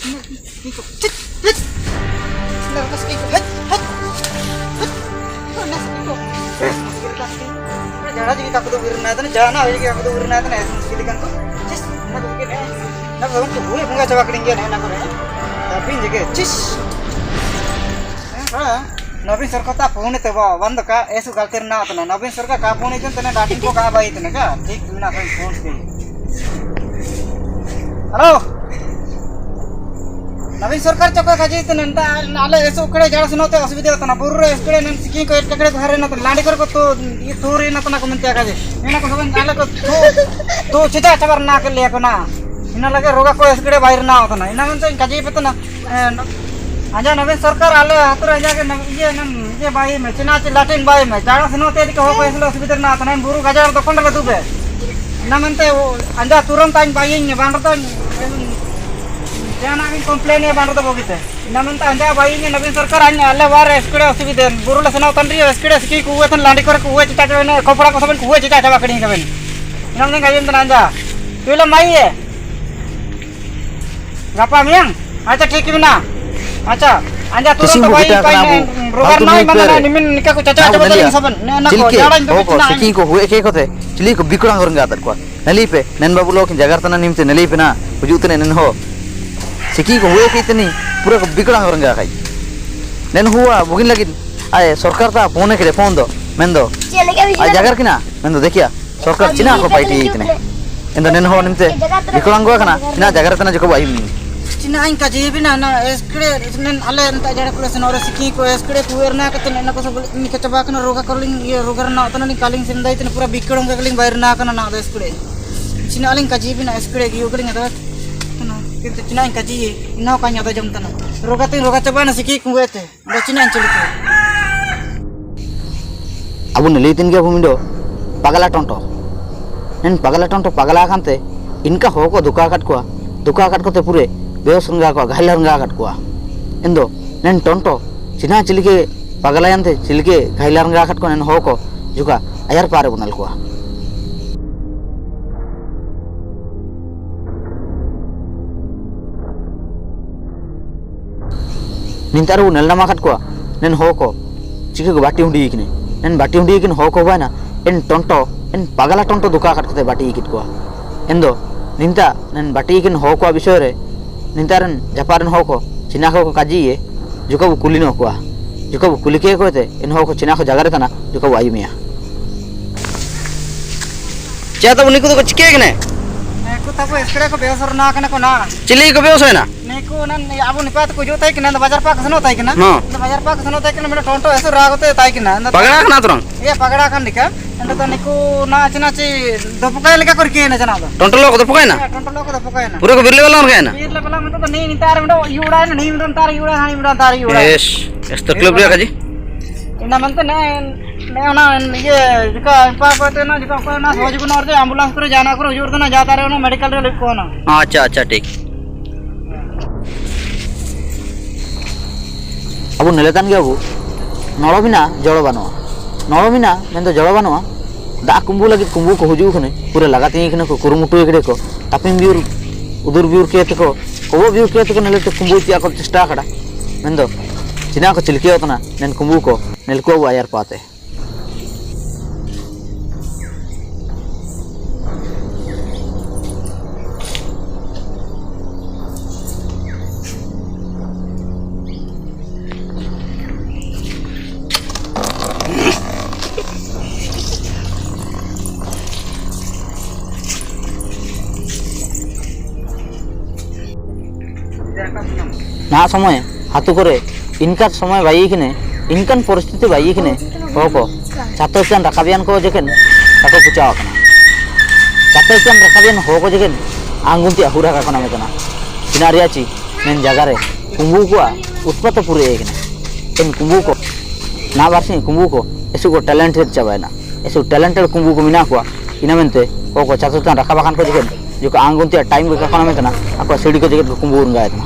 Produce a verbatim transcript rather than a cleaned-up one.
Hit, hit. Nasa kiko, hit, hit, hit. Nasa kiko. Jana jigi kaku du wirna tana, jana jigi kaku du wirna tana, es muskil kan tu. Cis, na ko ke, na ko ke, hui bunga chaba keringe na ko. Tapi jigi, cis. Ha. Nobin sorkar ta phone te ba, bando ka, esu galter na tana. Nobin sorkar ka phone jon tana, datin ko ka bai tana ka. Thik tui na phone phone ke. Hello. Nobin sorkar choko kaji tana, nta, ale esu kere jara suno te osubidha tana. Burro esu kere nan sikin ko et kere dhare na tana. Landi kor ko tu, i turi na tana ko mente kaji. Ina ko soban ale ko tu, tu chita chabar na ke le ko na. Ina lage roga ko esu kere bair na tana. Ina mente kaji pe tana. Eh, no, anja Nobin sorkar ale atur anja ke nam, iye nam, iye bai me, china chi latin bai me, jara sino te dike ho ko eslo subidar na, tanan buru gajar dokon re dube. Ina mente o, anja turan tain bai ne, ban tan, jana ke complain e ban to bogite. Ina mente anja bai ne Nobin sorkar anja ale war eskure subiden, buru le sino tan rio eskure siki kuwe tan landi kor kuwe chita chene, kopra ko saben kuwe chita chaba kering saben. Ina mente gajen tan anja. Tuila mai e. Gapa miang? Acha, thik mena. Acha, anja turun to bai, pai ne, rogar nai, mana na, nimin nika ko chacha, chacha, botol ni saban. Na, na ko, jara ni to bichna. Sikin ko huwe ke ko te, chili ko bikurang orang gatar ko. Nalipe, nen babu lokin jagar tana nimte, nalipe na, uju tene nen ho. Sikin ko huwe ke tene, pura ko bikurang orang gakai. Nen huwa, bugin lagi, ai, sorkar ta, phone kere, phone do, mendo. Ai, jagar kina, mendo, dekia. Sorkar china ko paiti itne. Endo nen ho nimte. Bikolang gua kana. China jagar tana joko bai mi. China ain kaji bina na eskre nen ale enta jara kula senora siki ko eskre kuer na kata nen ko sabul ni kata bak na roga kaling ye roga na tana ni kaling sendai tana pura bikolang kaling bair na kana na eskre. China aling kaji bina eskre giu kaling ada. Tana kintu china ain kaji na kanya da jam tana. Roga tin roga chaba na siki kuete. Abu nelitin ke bumi do pagala tonto. Nen pagala tonto pagala kante inka hoko duka kat kua, duka kat kote pure beos renga kua, gahila renga kat kua. Endo nen tonto china chilike pagala yante chilike gahila renga kat kua nen hoko juka ayar pare bunal kua. Ninta'aru nella maa kat kua, neen hoko, chike ko bati hundi ikine. Neen bati hundi ikin hoko baina, en tonto, en pagala tonto duka kat kate bati ikit kua. Endo, ninta, neen bati ikin hoko a bishoyere, ninta ren, japa ren hoko, china ko kaji e, jukabu kuli no kua. Jukabu kuli ke ko te, en hoko china ko jagare tana, jukabu ayumia. Cha tabu niku tuko chike ikine? Niku tabu eskere ko beosor na kene ko na. Chili ko beosor na? Niku nan abu nipa tuku jutai kina da bajar pak seno tai kina. No. Da bajar pak seno tai kina mera tonto eso rago te tai kina. Pagara kana turang? Iya pagara kan dika. Anda to niku na china chi dopukai lika kor kina chana da. Tonto loko dopukai na? Iya tonto loko dopukai na. Pura ko birle bala kan na? Birle bala mento to ni ni tar mento yura ni mento tar yura ni mento tar yura. Yes. Esto club dia kaji? Ina mento ne ne ona iye jika pa ko te na jika ko na soju ko na orte ambulance kore jana kore yur na jata re na medical re liko na. Acha acha thik. Abu neletan ge abu. Nolo mina jolo banua. Nolo mina mendo jolo banua. Da kumbu lagi kumbu ko huju kene. Pura lagati kene ko kurumutu ekde ko. Tapin biur udur biur ke teko. Kobo biur ke teko nelete kumbu iti ako chesta kada. Mendo. China ko chilke otna. Nen kumbu ko. Nelku abu ayar pate. Na somoy, hatu kore, inkan somoy bayi kine, inkan poristiti bayi kine, hoko, chato chan rakabian ko jeken, tako pucha wakana. Chato chan rakabian hoko jeken, angunti ahura kakona mekana. Sinari achi, nen jagare, kumbu kua, utpato pure ekene. En kumbu ko, na barsi kumbu ko, esu ko talented chabaina. Esu talented kumbu ko mina kua, ina mente, hoko chato chan rakabakan ko jeken, juka angunti a time ko kakona mekana, ako sidi ko jeket ko kumbu urunga etna.